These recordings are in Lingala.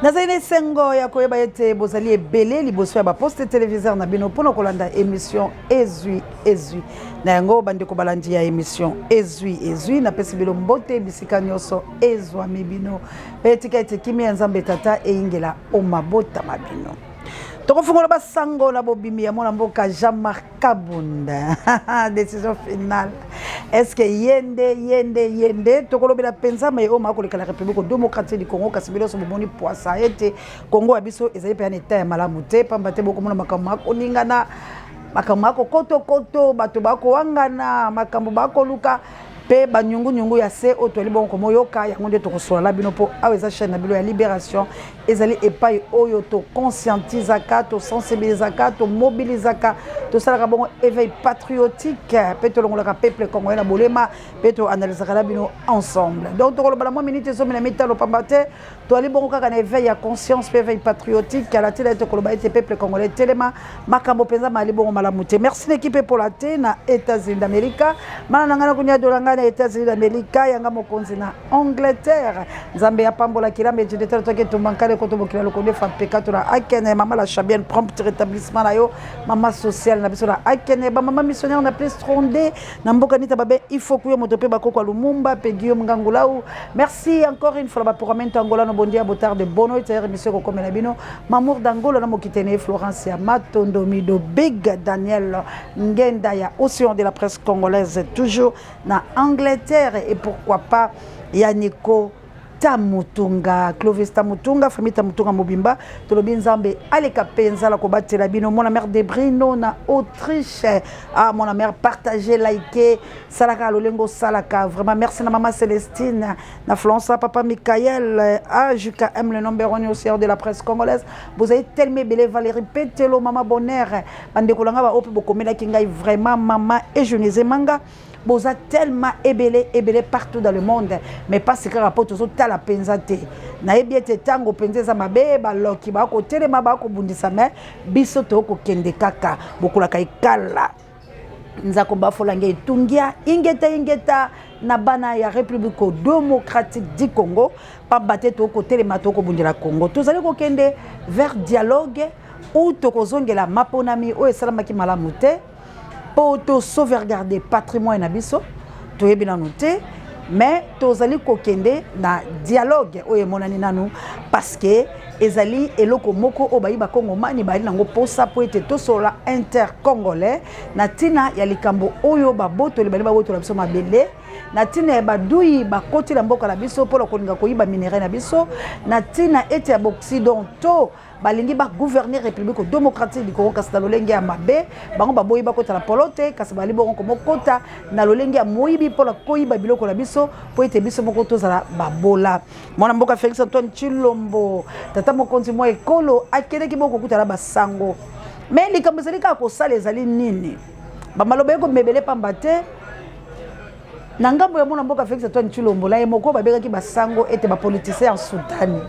Nazali na esengo ya koyeba ete bozali ebele liboso ya baposte televiseur na bino mpo na kolanda émission Ezwi Ezwi. Na yango bandeko balandi ya émission Ezwi Ezwi, napesi bino mbote bisika nyonso ezwami bino, mpe tika ete kimia ya Nzambe Tata eyingela o mabota ma bino. Tokofungola basango na bobimi ya mwana mboka Jean-Marc Kabunda. Décision finale. Est-ce que yende yende yende tokolobela mpenza maye oyo makoleka na République démocratique du Congo, kasi bino nyonso bomoni pwasa ete Congo ya biso ezali mpenza na etat ya malamu te, pamba te bokomona makambo makoningana, makambo makokotokoto, bato bakowangana, makambo bakoluka mpe banyungunyungu ya se oyo toyali bongo komoyoka. Yango nde tokosola bino, mpo awa eza chaîne na bino ya Libération, ezali epai oyo toconscientisaka, tosensibilisaka, tomobilisaka, tosalaka bongo éveil patriotique mpe tolongolaka peuple congolais na bolema mpe toanalysaka na bino ensemble. Donc tokoloba na mwa minute 15, pamba te toali bongo kaka na éveil ya conscience mpe éveil patriotique. Ala tina ete koloba ete peuple congolais telema, makambo mpenza mali bongo malamu te. Merci na équipe epola te na États-Unis d'Amérique, mana na ngai na koniadola ngai na États-Unis d'Amérique, yanga mokonzi na Angleterre. Nzambe apambolaki lambe ejendetala toki etumba nkale koto mokili lokonde fa peka to na akene. Mama la Chabienne, prompt rétablissement na yo, mama sociale na biso na akene, bamama missionnaire na Place Tronde na mboka nita babe ifoku yo moto mpe bakoko ya Lumumba mpe Guillaume Ngangulau. Merci encore une fois na baprogramento Angola no bondia botarde bono ete émission ekokomela bino. Mamour d'Angola na mokitene Florence ya Matondo Mido, Big Daniel Ngenda ya Océan de la presse congolaise, toujours na Angleterre, et pourquoi pas Yaniko Tamutunga, Clovis Tamutunga, famille Tamutunga mobimba, tolobi Nzambe aleka mpenza la kobatela bino. Mona mère de Brino na Autriche, ah mona mère, partager, liker, salaka lolengo salaka vraiment. Merci na mama Célestine na Florence, papa Michael AJKM, le number one aussi de la presse congolaise. Vous avez tellement ebele, Valérie Petelo, mama Bonheur, bandeko na nga baoyo mpe bokomelaki ngai vraiment, mama Eugénise Manga, boza tellement ebele ebele partout dans le monde. Mais pasi kaka mpo tozotala mpenza te. Nayebi ete ntango mpenza eza mabe, baloki bakotelema, bakobundisa, me biso tokokende kaka bokolaka ekala nzako bafolange etungia. Ingeta ingeta na bana ya République démocratique du Congo, pamba te tokotelema, tokobundela Congo. Tozali kokende vers dialogue ou tokozongela maponami oyo esalamaki malamu te mpo tosauvegarde patrimoine na biso, toyebi nanu te. Mais tozali kokende na dialogue oyo emonani nanu, parce que ezali eloko moko oyo bayi bakongomani bali nango mposa, mpo ete tosolola intercongolais na ntina ya likambo oyo babotoli bali babotola biso mabele, na ntina ya baduyi bakoti na mboka na biso mpona kolinga koyiba minerai na biso, na ntina ete ya baoccidentaux balingi bagouverner République démocratique du Congo kasi na lolenge ya mabe. Bango baboyi bakota na polo te, kasi bali bongo komokota na lolenge ya moyibi mpona koyiba biloko na biso, mpo ete biso moko tozala babola. Mwana mboka Félix Antoine Tshilombo, tata mokonzi mwa ekolo, akendeki bongo kokutana basango. Me likambo ezali kaka kosala ezali nini? Bamaloba ekomebele, pamba te na ngambo ya mwana mboka Félix Antoine Tshilombo na ye moko, babengaki basango ete bapoliticien ya soutane.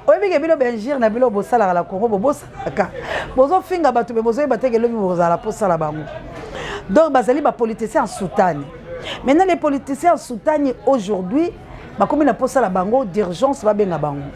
Oyebi ke bino bainjures na bino bosalaka na Congo, bobosalaka, bozofinga bato, me bozoyeba teke elobi bozala posala bango. Donc bazali bapoliticien en soutane. Maintenant, les politiciens en soutane aujourd'hui bakomi na posala bango d'urgence, babenga bango.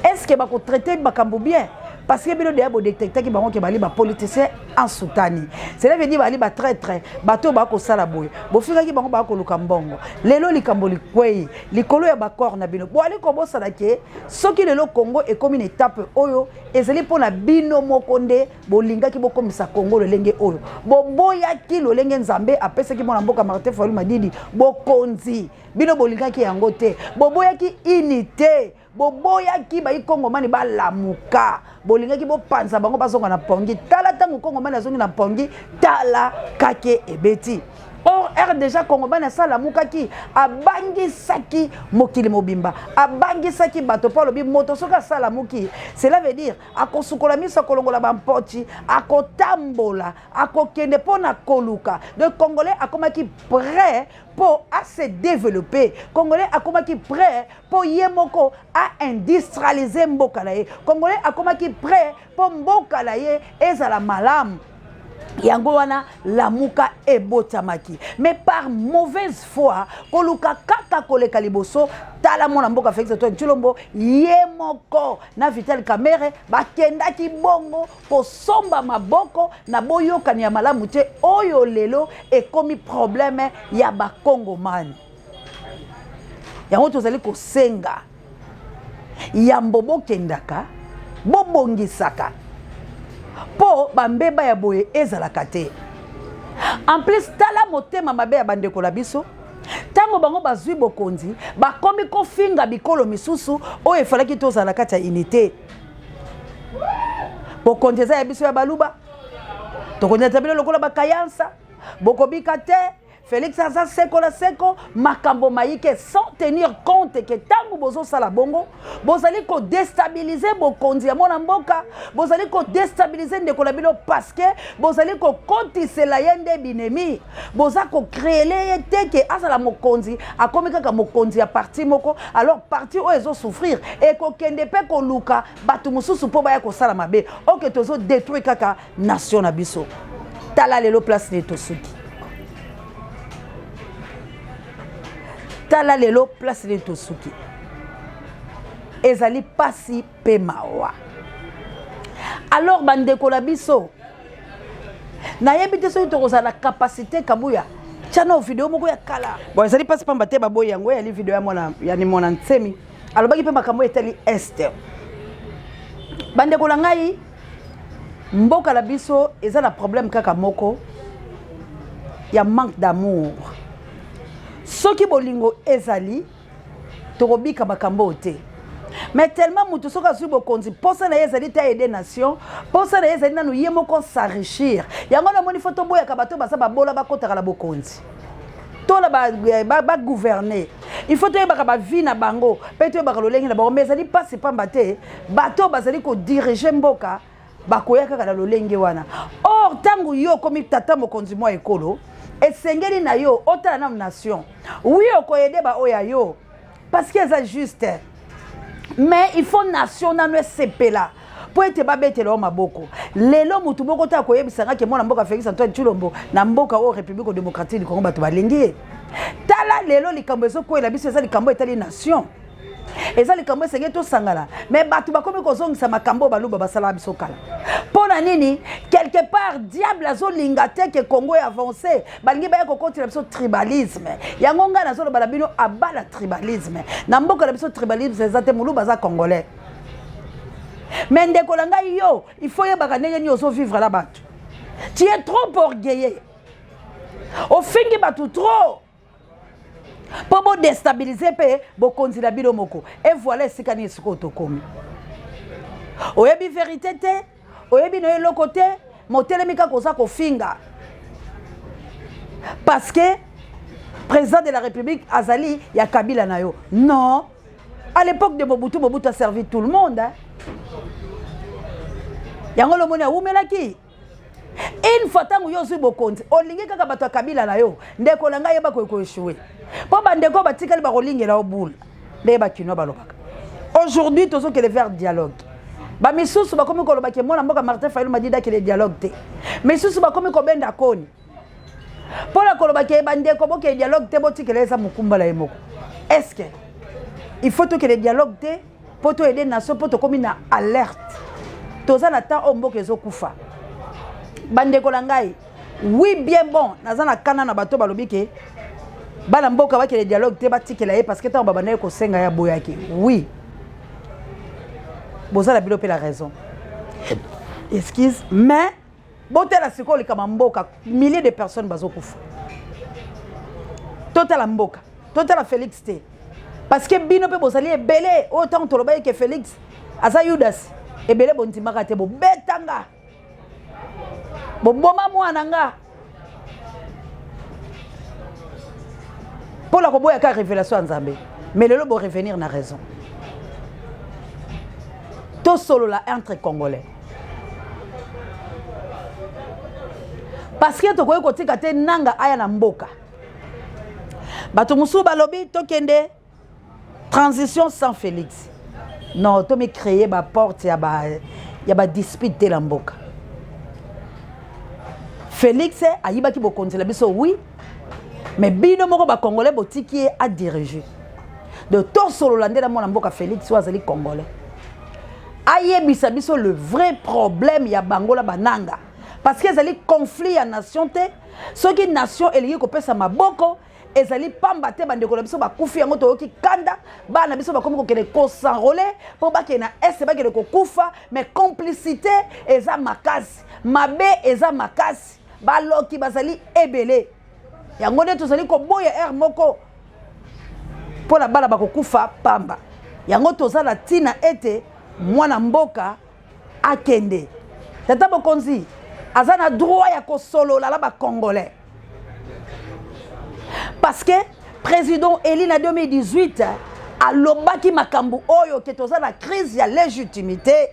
Est ce que bakotraite makambo bien? Parce que bino deya bodetectaki bango ke bali bapoliticien en soutane, cela veut dire bali batraître, bato oyo bakosala boye. Bofingaki bango, bakoluka mbongo. Lelo likambo likwei likolo ya bacor na bino. Boali kobosana ke soki lelo Congo ekomi na étape oyo, ezali mpona bino moko nde bolingaki bokomisa Congo lolenge oyo. Boboyaki lolenge Nzambe apesaki mwana mboka Martin Fayulu Madidi bokonzi. Bino bolingaki yango te, boboyaki unité, boboyaki bayi kongomani balamuka, bolingaki bopanza bango bazonga na pongi. Tala ntango kongomani azongi na pongi, tala kake ebeti. Or r déjà kongomani asalamukaki, abangisaki mokili mobimba, abangisaki bato, mpo alobi moto soki asalamuki, cela veut dire akosukola miso, akolongola bampoti, akotambola, akokende mpo na koluka. Donc congolais akomaki prêt mpo ase développer, congolais akomaki prêt mpo ye moko aindustrialiser mboka na ye, congolais akomaki prêt mpo mboka na ye ezala malamu. Yango wana Lamuka ebotamaki, mais par mauvaise foi, koluka kaka koleka liboso. Tala mwana mboka Félix Antoine Tshilombo ye moko na Vital Kamerhe bakendaki bongo kosomba maboko na boyokani ya malamu te, oyo lelo ekomi problème ya bakongomani. Yango tozali kosenga yambo bokendaka bobongisaka mpo bambeba ya boye ezalaka te. En plus, tala motema mabe ya bandeko na biso. Ntango bango bazwi bokonzi, bakomi kofinga bikolo misusu oyo efalaki tozala na kati ya unité. Bokonzi eza ya biso ya baluba, tokonyata bino lokola bakayansa, bokobika te. Félix aza seko na seko, makambo mayike, sans tenir compte ke ntango bozosala bongo bozali kodestabilize bokonzi ya mwana mboka, bozali kodestabilize ndeko na bino, parce que bozali kokotisela ye nde binemi, boza kocreele ye te ke azala mokonzi. Akomi kaka mokonzi ya parti moko, alors parti oyo ezosouffrir ekokende mpe koluka bato mosusu mpo baya kosala mabe. Oke tozodétruire kaka nation na biso. Tala lelo place nini tosuki, tala lelo place nini tosuki. Ezali pasi mpe mawa. Alors bandeko na biso, nayebi te soki tokozala na capacité. Kabuya tiana video moko ya kala. Bon, ezali mpasi pamba te baboyi yango. Eyali video ya mwana ya Mwana Nsemi, alobaki mpe makambo etali Est. Bandeko na ngai, mboka na biso eza na problème kaka moko ya manque d'amour. Soki bolingo ezali, tokobika makambo oyo te. Mais tellement moto soki azwi bokonzi, mposa na ye ezali te aider nation, mposa na ye ezali nanu ye moko s'enrichir. Yango namoni fo toboyaka bato baza babola bakotaka na bokonzi to na bagouverne. Il faut toyebaka bavie na bango mpe toyebaka lolenge na bango. Mais ezali mpasi pamba te bato bazali kodirige mboka bakoya kaka na lolenge wana. Or ntango yo okomi tata mokonzi mwa ekolo, esengeli na yo otala nanu nation. Oui, okoaider baoyo ya yo parce que eza juste, mais il faut nation nano esepela mpo ete babetela yo maboko. Lelo motu moko te akoyebisanga ke mwana mboka Félix Antoine Tshilombo, na mboka oyo République démocratique du Congo, bato balingi ye. Tala lelo likambo ezokwela biso, eza likambo etali nation, eza likambo esengeli tosangana. Mais bato bakomi kozongisa makambo oyo baluba basalaka biso kala. Mpo na nini? Quelque part diable azolinga te ke Congo e avance. Balingi baya kokotela biso tribalisme. Yango ngai nazoloba na bino, abala tribalisme na mboka na biso. Tribalisme eza te, moluba aza congolais. Mais ndeko na ngai, yo il faut yebaka ndenge nini ozovivre na bato. Tu es trop orgueilleux, ofingi bato trop mpo bodestabilize mpe bokonzi na bino moko. E voilà esika nini sikoyo tokomi. Oyebi vérité te, oyebi na yo eloko te, motelemi kaka oza kofinga parce que président de la République azali ya kabila na yo. Non, à l'époque de Mobutu, Mobutu a servi tout le monde, hein? Yango lomoni awumelaki. Une fois ntango yo ozwi bokonzi, olingi kaka bato ya kabila na yo. Ndeko na ngai, yeba koéchouer mpo bandeko batikali bakolingela yo bula. Ndenge bakinois balobaka, aujourd'hui tozokende vers dialogue. Bamisusu bakomi koloba ke mwana mboka Martin Fayulu Madidi akende dialogue te. Misusu bakomi kobenda koni mpo na koloba ke bandeko bokende dialogue te, botikela eza mokumba na ye moko. Est ce que il faut tokende dialogue te mpo toaider nation? Mpo tokómi na alerte, toza na temps oyo mboka ezokufa. Bandeko na ngai, oui, bien bon, naza na kana na bato balobi ke bana mboka bakende dialogue te, batikela ye, parce que ntango babandaki kosenga ya boyaki. Oui, boza na bino mpe la raison, excuse. Mais botala sikoyo likama mboka, milliers de personnes bazokufa. Totala mboka, totala Félix te, parce que bino mpe bozali ebele oyo ntango tolobaki ke Félix aza Yudas, ebele bondimaka te, bobetanga, boboma mwana nga mpo na koboyaka révélation ya Nzambe. Mais lelo borevenir na raison. Tosolola entre Congolais, parce que tokoki kotika te nanga aya na mboka. Bato mosusu balobi tokende transition sans Félix. Non, tomi créer baporte ya badispute te na mboka. Félix ayibaki bokonzi na biso, oui, mais bino moko bacongolais botiki ye adirige. De tosolola nde na mwana mboka Félix oyo azali congolais, ayebisa biso le vrai problème ya bango na bananga, parce que ezali conflit ya nation te. Soki nation elingi kopesa maboko, ezali pamba te. Bandeko na biso bakufi, yango toyoki kanda. Bana biso bakomi kokende kos'enrôler mpo bakende na Est, bakende kokufa. Mais complicité eza makasi, mabe eza makasi, baloki bazali ebele. Yango nde tozali koboya aire moko mpo na bana bakokufa pamba. Yango toza na ntina ete mwana mboka akende. Tata bokonzi aza na droit ya kosolola na bacongolais, parce que président élu na 2018 alobaki makambo oyo ke toza na crise ya légitimité.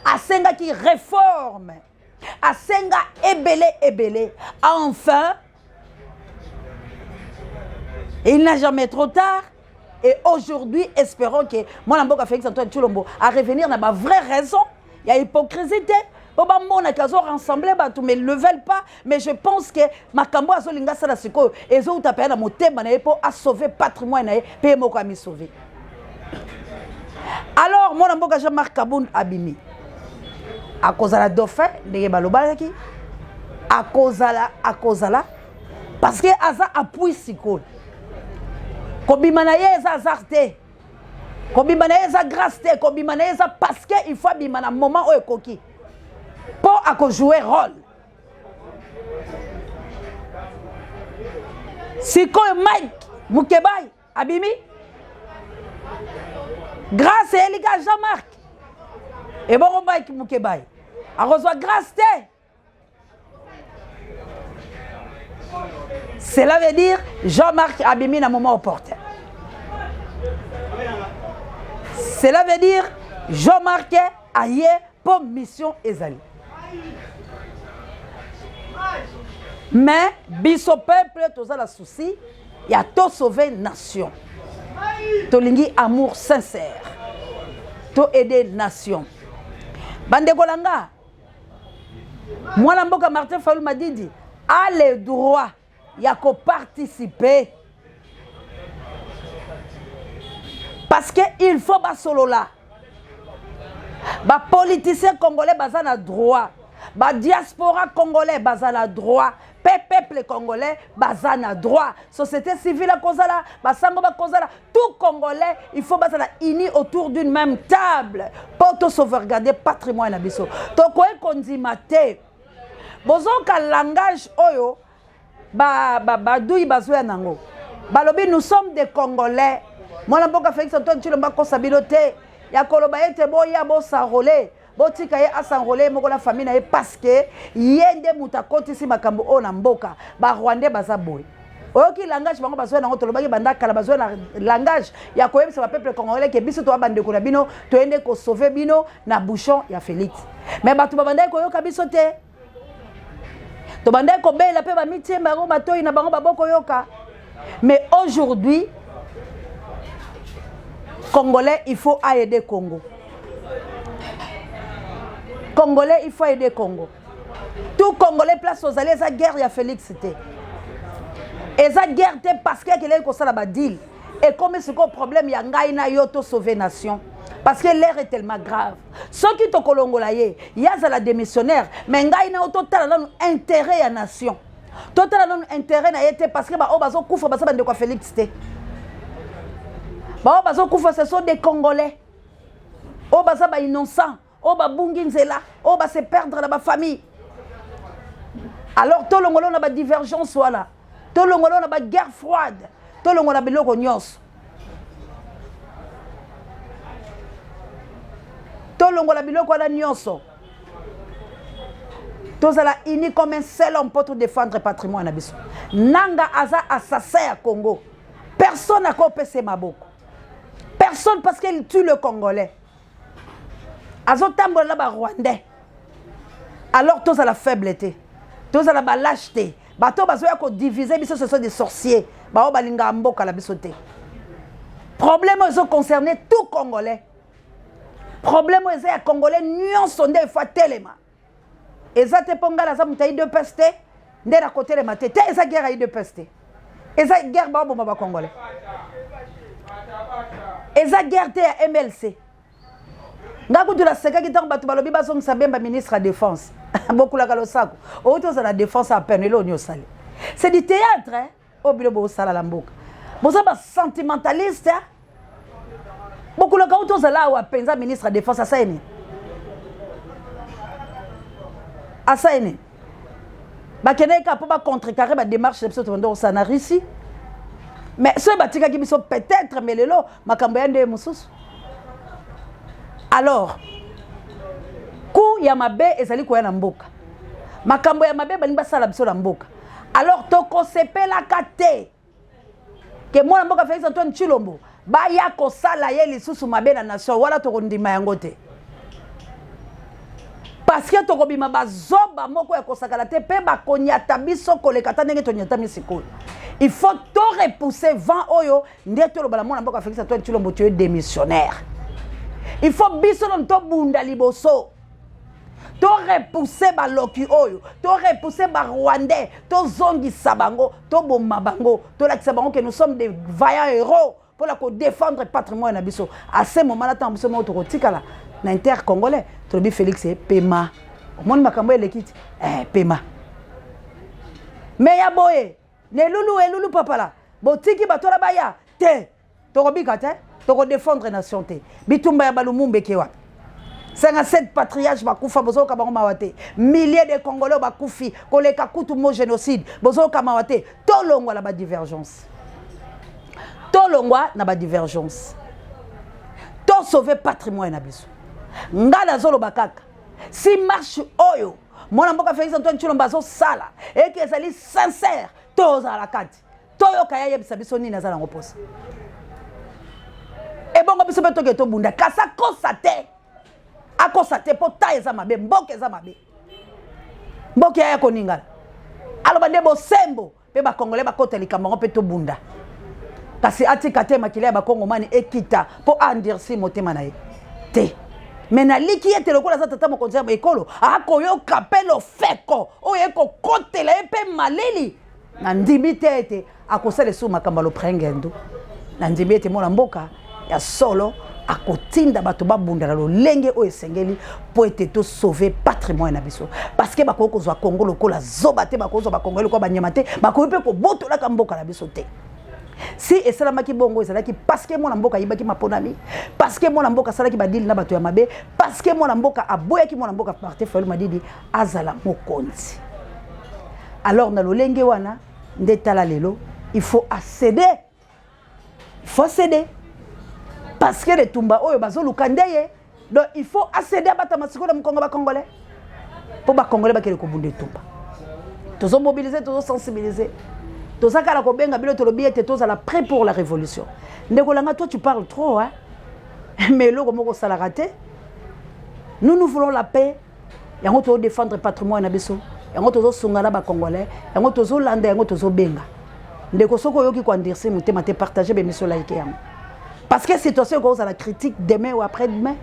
Asengaki réforme, asenga ebele ebele. Enfin, il n'a jamais trop tard. Et aujourd'hui, espérons que mwana mboka Félix Antoine Tshilombo a revenir na ba vraie raison ya hypocrisie te, mpo bamonaki azorassembler bato, mais le veulent pas. Mais je pense que makambo azolinga asala sikoyo ezouta mpenza na motema na ye mpo asauve patrimoine na ye mpe ye moko amisauve. Alors mwana mboka Jean-Marc Kabund abimi, akozala dauphin ndenge balobaki, akozala parce que aza appui. Sikoyo kobima na ye eza hasard te, kobima na ye eza grâce te, kobima na ye eza parce que il faut abima na moment oyo ekoki mpo akojoue rôle. Sikoyo Mike Mukebai abimi, grâce eyelika Jean-Marc. Ebongo Mike Mukebai akozwa grâce te? Cela veut dire Jean-Marc abimi na moment opportun. Cela veut dire Jean-Marc aye mpo mission ezali. Mais biso peuple toza na souci ya tosauve nation. Tolingi amour sincère, to aider nation. Bandeko na nga, mwana mboka Martin Fayulu Madidi a le droit ya koparticiper, parce que il faut basolola. Bapoliticien congolais baza na droit, badiaspora congolais baza na droit, mpe peuple congolais baza na droit, société civile akozala, basango bakozala, tout congolais il faut bazala unis autour d'une même table mpo tosauvegarder patrimoine na biso. Tokoki kondima te. Bozoka langage oyo baduyi bazoya nango, balobi: "Nous sommes des congolais." Mwana mboka Félix Antoine Tshilombo akosa bino te ya koloba ete boya bos'enrôler. Botika ye as'enrôler moko na famille na ye, parce que ye nde moto akotisi makambo oyo na mboka. Barwandais baza boye. Oyoki langage bango bazoya nango? Tolobaki banda kala, bazoya na langage ya koyebisa bapeuple congolais ke biso toya bandeko na bino, toye nde kosauve bino na bouchon ya Félix. Mais bato babandaki koyoka biso te. Tobandaki kobela mpe bamitie bango matoi na bango babokoyoka. Mais aujourd'hui, congolais il faut aider Congo. Congolais il faut aider Congo. Tout congolais, place ozali, eza guerre ya Félix te, eza guerre te, parce que akeleki kosala badeal. Ekomi sikoyo problème ya ngai na yo, tosauve nation, parce que l'heure est tellement grave. Soki tokolongola ye, ye azala démissionnaire, mais ngai na yo totala nanu intérêt ya nation, totala nanu intérêt na ye te, parce que baoyo bazokufa baza bandeko ya Félix te. Baoyo bazokufa, ce sont des congolais oyo baza bainnocent, oyo babungi nzela, oyo base perdre na bafamille. Alors tolongola na badivergence wana, tolongola na baguerre froide, tolongola biloko nyonso, tolongola biloko wana nyonso, tozala unis comme un seul homme mpo todéfendre patrimoine na biso. Nanga aza assassin ya Congo. Personne akopesa ye maboko, personne, parce qu'il tue le congolais. Azotambola na barwandais. Alors tozala faible te, tozala balâche te. Bato bazoya kodivise biso, ce sont des sorciers, bao balingaka mboka na biso te. Problème oyo ezoconcerne tout congolais. Problème oyo eza ya congolais nyonso nde efo atelema. Eza te mpo ngai naza moto ya UDPS te. Nde nakotelema te te, eza guerre ya UDPS te, eza guerre baoboma bacongolais, eza guerre te ya MLC. Nga kutu nasekaki ntango bato balobi bazongisa Bemba ministre ya défense. Bokulaka losako, outi ozala défense à peine, eloo nini osali? C'est du théâtre, hein? Oyo bino bosala na mboka, boza basentimentaliste, hein? Bokulaka outi ozala awa mpenza ministre ya défense, asali nini? Asali nini? Bakendaki kaka mpo bacontrecarre badémarche na biso tobanda kosala na Russie. Mais soki batikaki biso peut-être, mais lelo makambo ya ndeye mosusu. Alors ku ya mabe ezali koya na mboka, makambo ya mabe balingi basala biso na mboka. Alors tokosepelaka te ke mwana mboka Félix Antoine Tshilombo baya kosala ye lisusu mabe na nation wana. Tokondima yango te, parce que tokobima bazoba moko ya kosakana te, mpe bakonyata biso koleka ata ndenge tonyatami sikoyo. Il faut to repousser vent oyo nde toloba na mwana mboka Félix Antoine Tshilombo: tu es démissionnaire. Il faut biso nano tobunda liboso, torepousse baloki oyo, torepousse Barwandais, tozongisa bango, toboma bango, tolakisa bango que nous sommes des vaillants héros mpona kodéfendre patrimoine na biso. À ce moment là, ntango biso moko tokotikala na inter congolais, tolobi: Félix, pema, omoni makambo eleki ti pema. Me ya boye na elulu elulu papala, botiki bato wana baya te, tokobika te, tokodéfendre nation te. Bitumba ya balumumba eke wapi? 57 patriarche bakufa, bozoyoka bango mawa te. Milliers de Congolais bakufi, koleka kutu mo génocide, bozoyoka mawa te. Tolongwa na badivergence, tolongwa na badivergence, tosauve patrimoine na biso. Nga nazoloba kaka, si marche oyo mwana mboka Félix Antoine Tshilombo azosala eke ezali sincère, tozala kati, toyoka ye ayebisa biso nini aza nango mposa. Ebongo biso mpe toke tobunda, kasi akosa te, akosa te, mpo ta eza mabe, mboka eza mabe, mboka yaya koningana. Aloba nde bosembo mpe Bakongolais bakota likambo yango mpe tobunda, kasi atika te makila ya Bakongomani ekita mpo aendurcir motema na ye te. Me naliki ete lokola aza tata mokonzi ya ekolo, akoyoka mpe lofeko oyo ekokotela ye mpe malili. Nandimi te ete akosala esu makambo ya loprengendo. Nandimi ete mwana mboka ya solo akotinda bato babunda na lolenge oyo esengeli mpo ete tosauve patrimoine na biso, parce que bakoki kozwa Kongo lokola zoba te, bakozwa Bakongo lokola banyama te, bakoki mpe kobotolaka mboka na biso te. Si esalamaki bongo, ezalaki parce que mwana mboka ayibaki maponami, parce que mwana mboka asalaki badeal na bato ya mabe, parce que mwana mboka aboyaki mwana mboka Martin Fayulu Madidi azala mokonzi. Alors na lolenge wana nde tala lelo, il faut acéder, il faut céder, parce que letumba oyo bazoluka nde ye. Donc il faut acéder, abatama sikoyo na mokongo Bacongolais, mpo Bacongolais bakende kobunda etumba. Tozomobilize, tozosensibilize, toza kala kobenga bino. Tolobi ete tozala prêt pour la révolution. Ndeko langa, toi tu parles trop, hein? Mais eloko moko osalaka te. Nous, nous voulons la paix. Yango tozodéfendre patrimoine na biso, yango tozosunga na Bacongolais, yango tozolanda, yango tozobenga. Ndeko, soki oyoki koendurcir motema te, partage bémission, like yango, parce que situation ekozala critique demain ou après demain.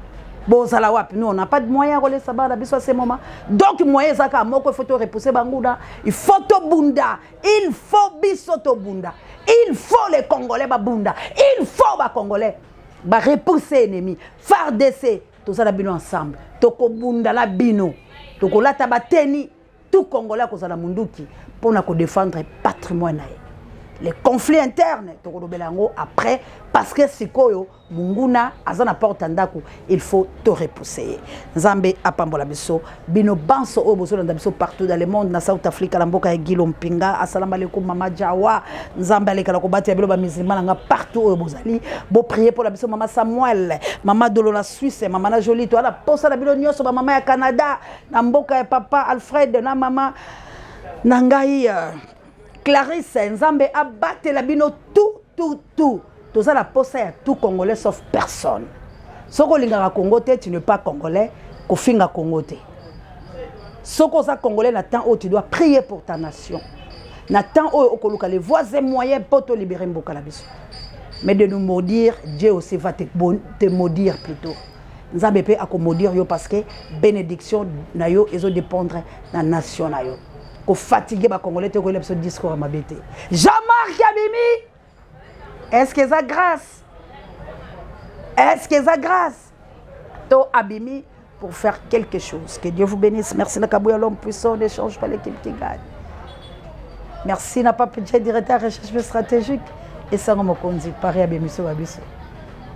Bozala wapi? Nous, on n'a pas de moyen ya kolesa bana biso à ce moment. Donc moyen eza kaka moko: il faut torepousser banguna, il faut tobunda, il faut biso tobunda, il faut les Congolais babunda, il faut Bacongolais barepousse ennemi. FARDC, toza na bino ensemble, tokobunda na bino, tokolata bateni. Tout Congolais akozala munduki mpona kodéfendre patrimoine na ye. Les conflits internes, tokolobela yango après, parce que sikoyo monguna aza na porte ya ndako, il faut torepousse ye. Nzambe apambola biso, bino banso oyo bozolanda biso partout dans le monde, na South Africa, na mboka ya Gilo Mpinga, asalamu alaikum mama Jawa. Nzambe alekala kobatela bino. Bamusulman na nga partout oyo bozali, boprie mpona biso. Mama Samuel, mama Dolo na Suisse, mama na Joli, toala posa na bino nyonso. Bamama ya Canada, na mboka ya papa Alfred na mama na ngai Clarisse, Nzambe abatela bino tout, tout, tout. Toza na posa ya tout Congolais sauf personne. Soki olingaka Congo te, tu n'es pas Congolais. Kofinga Congo te. Soki oza Congolais, na temps oyo tu dois prier pour ta nation, na temps oyo okoluka les voies et moyens mpo tolibere mboka na biso. Mais de nous maudire, Dieu aussi va te maudire plutôt. Nzambe mpe akomaudire yo, parce que bénédiction na yo ezodépendre na nation na yo. Kofatigue bacongolais te, koyela biso discours ya mabe te. Jean-Marc abimi, est ce que eza grâce? Est ce que eza grâce to abimi pour faire quelque chose? Que Dieu vous bénisse. Merci na Kabouya, l'homme puissant, ne change pas l'équipe qui gagne. Merci na Pape Dje, directeur recherche stratégique. Esango Mokonzi, Paris ya bémission ba biso.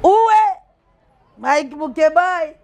Où est Mike Mukebay?